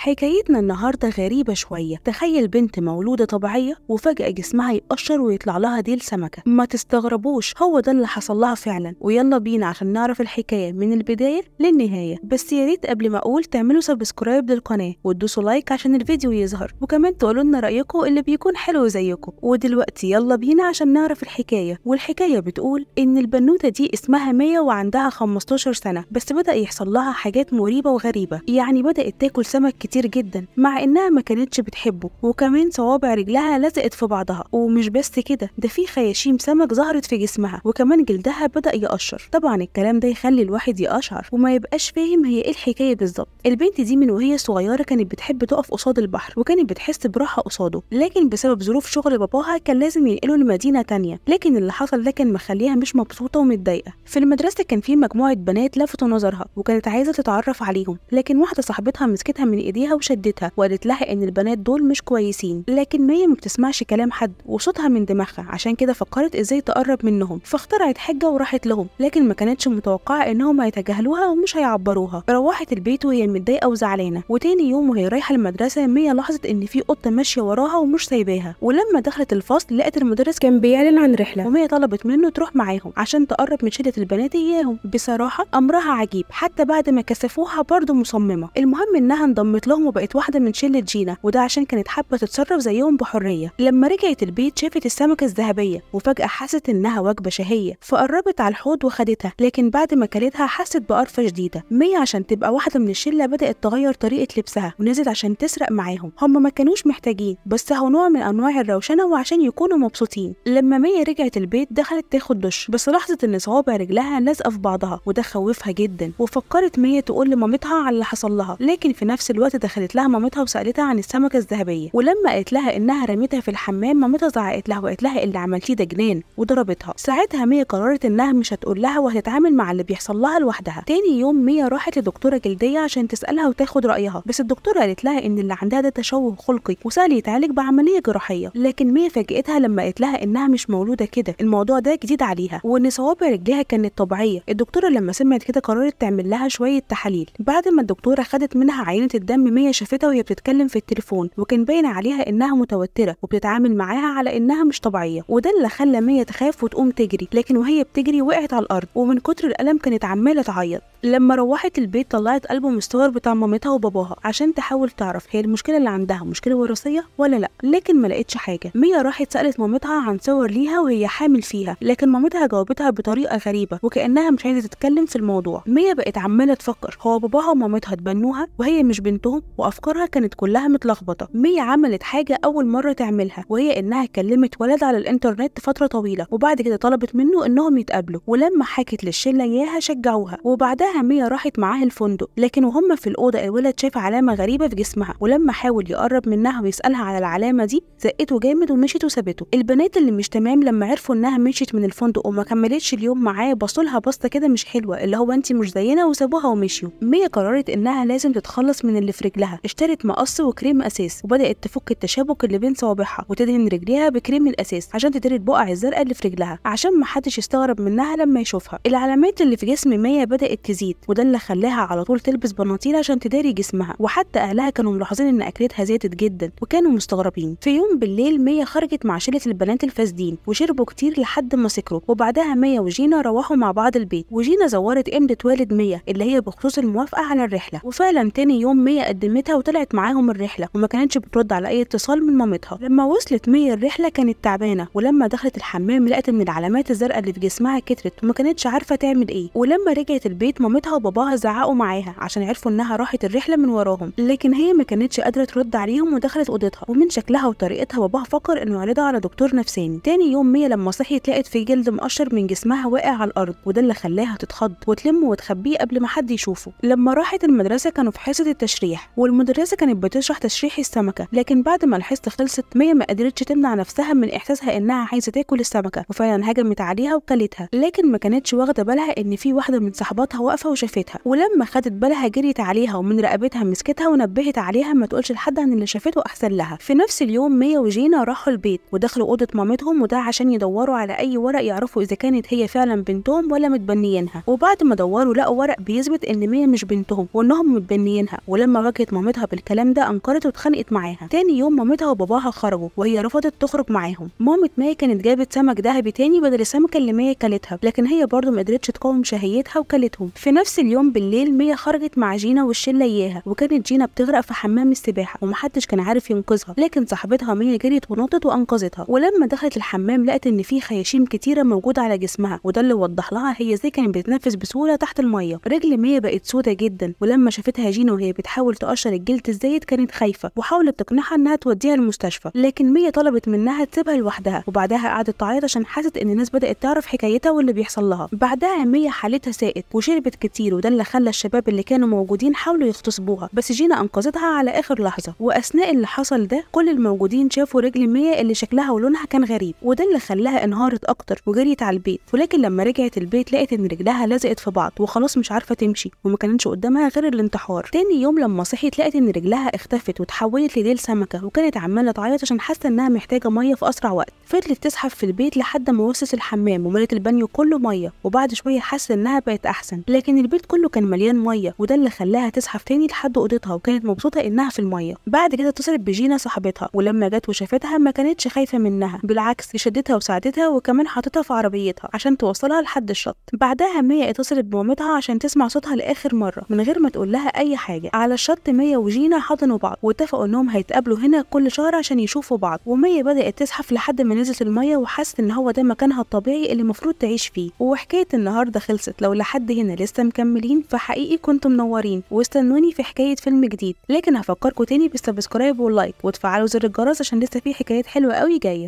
حكايتنا النهارده غريبة شوية. تخيل بنت مولودة طبيعية وفجأة جسمها يقشر ويطلع لها ديل سمكة. ما تستغربوش، هو ده اللي حصل لها فعلا. ويلا بينا عشان نعرف الحكاية من البداية للنهاية. بس يا ريت قبل ما اقول تعملوا subscribe للقناة وتدوسوا like عشان الفيديو يظهر، وكمان تقولوا لنا رأيكم اللي بيكون حلو زيكم. ودلوقتي يلا بينا عشان نعرف الحكاية. والحكاية بتقول ان البنوتة دي اسمها ميا وعندها 15 سنة، بس بدأ يحصل لها حاجات مريبة وغريبة. يعني بدأت تاكل سمك كتير جدا مع انها ما كانتش بتحبه، وكمان صوابع رجلها لزقت في بعضها. ومش بس كده، ده في خياشيم سمك ظهرت في جسمها، وكمان جلدها بدأ يقشر. طبعا الكلام ده يخلي الواحد يقشعر وما يبقاش فاهم هي ايه الحكاية بالظبط. البنت دي من وهي صغيرة كانت بتحب تقف قصاد البحر، وكانت بتحس براحة قصاده، لكن بسبب ظروف شغل باباها كان لازم ينقله لمدينة تانية. لكن اللي حصل ده كان مخليها مش مبسوطة ومتضايقة. في المدرسة كان في مجموعة بنات لفتوا نظرها وكانت عايزة تتعرف عليهم، لكن واحدة صاحبتها مسكتها من ايديها وشدتها وقالت لها ان البنات دول مش كويسين. لكن ميا ما بتسمعش كلام حد وصوتها من دماغها، عشان كده فكرت ازاي تقرب منهم، فاخترعت حجة وراحت لهم، لكن ما كانتش متوقعة انهم هيتجاهلوها ومش هيعبروها. روحت البيت وهي متضايقة وزعلانة. وتاني يوم وهي رايحة المدرسة ميا لاحظت ان في قطة ماشية وراها ومش سايباها. ولما دخلت الفصل لقت المدرس كان بيعلن عن رحلة، وميا طلبت منه تروح معاهم عشان تقرب من شلة البنات اياهم. بصراحة امرها عجيب، حتى بعد ما كسفوها برضه مصممة. المهم انها انضمت لهم وبقت واحدة من شلة جينا، وده عشان كانت حابة تتصرف زيهم بحرية. لما رجعت البيت شافت السمكة الذهبية وفجأة حست انها وجبة شهية، فقربت على الحوض وخدتها، لكن بعد ما كلتها حست بقرفة شديدة. ميا عشان تبقى واحدة من الشلة بدأت تغير طريقة لبسها ونزلت عشان تسرق معاهم. هم ما كانوش محتاجين، بس هو نوع من انواع الروشنة وعشان يكونوا مبسوطين. لما ميا رجعت البيت دخلت تاخد دش، بس لاحظت ان صوابع رجلها لازقة في بعضها وده خوفها جدا. وفكرت ميا تقول لمامتها على اللي حصل لها، لكن في نفس الوقت دخلت لها مامتها وسألتها عن السمكة الذهبية، ولما قالت لها انها رميتها في الحمام مامتها زعقت لها وقالت لها اللي عملتيه ده جنان وضربتها. ساعتها ميا قررت انها مش هتقول لها وهتتعامل مع اللي بيحصل لها لوحدها. تاني يوم ميا راحت لدكتورة جلدية عشان تسألها وتاخد رأيها، بس الدكتورة قالت لها ان اللي عندها ده تشوه خلقي وسهل يتعالج بعملية جراحية. لكن ميا فاجئتها لما قالت لها انها مش مولودة كده، الموضوع ده جديد عليها، وان صوابع رجليها كانت طبيعية. الدكتورة لما سمعت كده قررت تعمل لها شوية تحاليل. بعد ما الدكتورة خدت منها عينة الدم ميا شافتها وهي بتتكلم في التليفون، وكان باين عليها انها متوترة وبتتعامل معاها على انها مش طبيعية، وده اللي خلى ميا تخاف وتقوم تجري. لكن وهي بتجري وقعت على الارض، ومن كتر الالم كانت عمالة تعيط. لما روحت البيت طلعت ألبوم الصور بتاع مامتها وباباها عشان تحاول تعرف هي المشكلة اللي عندها مشكلة وراثية ولا لا، لكن ما لقيتش حاجة. ميا راحت سألت مامتها عن صور ليها وهي حامل فيها، لكن مامتها جاوبتها بطريقة غريبة وكأنها مش عايزة تتكلم في الموضوع. ميا بقت عمالة تفكر هو باباها ومامتها تبنوها وهي مش بنتهم، وأفكارها كانت كلها متلخبطة. ميا عملت حاجة أول مرة تعملها، وهي إنها كلمت ولد على الإنترنت فترة طويلة، وبعد كده طلبت منه إنهم يتقابلوا، ولما حكت للشلة إياها شجعوها. وبعدها ميا راحت معاه الفندق، لكن وهم في الأوضة الولد شاف علامة غريبة في جسمها، ولما حاول يقرب منها ويسألها على العلامة دي زقته جامد ومشيت وسابته. البنات اللي مش تمام لما عرفوا إنها مشيت من الفندق وما كملتش اليوم معاه بصوا لها بصة كده مش حلوة، اللي هو انت مش زينا، وسابوها ومشيوا. ميا قررت إنها لازم تتخلص من اللي في رجلها، اشترت مقص وكريم أساس وبدأت تفك التشابك اللي بين صوابعها وتدهن رجليها بكريم الأساس عشان تداري البقع الزرقاء اللي في رجلها عشان ما حدش يستغرب منها لما يشوفها. العلامات اللي في جسم ميا بدأت تزيد، وده اللي خلاها على طول تلبس بناطيل عشان تداري جسمها، وحتى اهلها كانوا ملاحظين ان اكلتها زادت جدا وكانوا مستغربين. في يوم بالليل ميا خرجت مع شله البنات الفاسدين وشربوا كتير لحد ما سكروا، وبعدها ميا وجينا روحوا مع بعض البيت، وجينا زورت امضة والد ميا اللي هي بخصوص الموافقة على الرحلة. وفعلا تاني يوم ميا قدمتها وطلعت معاهم الرحلة، وما كانتش بترد على اي اتصال من مامتها. لما وصلت ميا الرحلة كانت تعبانة، ولما دخلت الحمام لقت ان العلامات الزرقاء اللي في جسمها كترت وما كانتش عارفه تعمل ايه. ولما رجعت البيت مامتها وباباها زعقوا معاها عشان عرفوا انها راحت الرحلة من وراهم، لكن هي ما كانتش قادرة ترد عليهم ودخلت اوضتها، ومن شكلها وطريقتها باباها فكر انه يعرضها على دكتور نفساني. تاني يوم ميا لما صحيت لقت في جلد مقشر من جسمها واقع على الارض، وده اللي خلاها تتخض وتلمه وتخبيه قبل ما حد يشوفه. لما راحت المدرسة كانوا في حصة التشريح، والمدرسة كانت بتشرح تشريح السمكة، لكن بعد ما الحصة خلصت ميا ما قدرتش تمنع نفسها من احساسها انها عايزه تاكل السمكة، وفعلا هجمت عليها وكلتها، لكن ما كانتش واخده بالها ان في واحدة من صاحباتها واقفة وشافتها، ولما خدت بالها جريت عليها ومن رقبتها مسكتها ونبهت عليها ما تقولش لحد عن اللي شافته احسن لها. في نفس اليوم ميا وجينا راحوا البيت ودخلوا اوضة مامتهم، وده عشان يدوروا على اي ورق يعرفوا اذا كانت هي فعلا بنتهم ولا متبنيينها. وبعد ما دوروا لقوا ورق بيثبت ان ميا مش بنتهم وانهم متبنيينها، ولما واجهت مامتها بالكلام ده انكرت واتخانقت معاها. تاني يوم مامتها وباباها خرجوا وهي رفضت تخرج معاهم. مامة مايا كانت جابت سمك ذهبي تاني بدل السمكة اللي مايا كلتها، لكن هي برضه ما قدرتش تقاوم شهيتها وكلتهم. في نفس اليوم بالليل ميا خرجت مع جينا والشله اياها، وكانت جينا بتغرق في حمام السباحة ومحدش كان عارف ينقذها، لكن صاحبتها ميا جريت ونطت وانقذتها. ولما دخلت الحمام لقت ان في خياشيم كتيرة موجودة على جسمها، وده اللي وضح لها هي ازاي كانت بتتنفس بسهولة تحت المية. رجل ميا بقت سودة جدا، ولما شافتها جينا وهي بتحاول تقشر الجلد الزايد كانت خايفة وحاولت تقنعها انها توديها المستشفى، لكن ميا طلبت منها تسيبها لوحدها. وبعدها قعدت تعيط عشان حست ان الناس بدات تعرف حكايتها واللي بيحصل لها. بعدها ميا حالتها ساءت وشربت كتير، وده اللي خلى الشباب اللي كانوا موجودين حاولوا يغتصبوها، بس جينا انقذتها على اخر لحظة. واثناء اللي حصل ده كل الموجودين شافوا رجل ميا اللي شكلها ولونها كان غريب، وده اللي خلاها انهارت اكتر وجريت على البيت. ولكن لما رجعت البيت لقت ان رجلها لزقت في بعض وخلاص مش عارفه تمشي، وما كانتش قدامها غير الانتحار. تاني يوم لما صحيت لقت ان رجلها اختفت وتحولت لديل سمكة، وكانت عماله تعيط عشان حاسه انها محتاجه مية في اسرع وقت. فضلت تزحف في البيت لحد ما وصلت الحمام وملت البانيو كله مية، وبعد شوية حست انها بقت احسن، لكن البيت كله كان مليان مية، وده اللي خلاها تزحف تاني لحد اوضتها، وكانت مبسوطة انها في المية. بعد كده اتصلت بجينا صاحبتها، ولما جت وشافتها ما كانتش خايفة منها، بالعكس شدتها وساعدتها، وكمان حطتها في عربيتها عشان توصلها لحد الشط. بعدها ميا اتصلت بمامتها عشان تسمع صوتها لاخر مرة من غير ما تقول لها اي حاجة. على الشط ميا وجينا حضنوا بعض واتفقوا انهم هيتقابلوا هنا كل شهر عشان يشوفوا بعض. وميا بدات تزحف لحد ما نزلت المية وحست ان هو ده مكانها الطبيعي اللي المفروض تعيش فيه. وحكاية النهارده خلصت. لو لحد هنا لسه مكملين فحقيقي كنتم منورين، واستنوني في حكاية فيلم جديد. لكن هفكركم تاني بال subscribe وال like وتفعلوا زر الجرس عشان لسه في حكايات حلوة قوي جاية.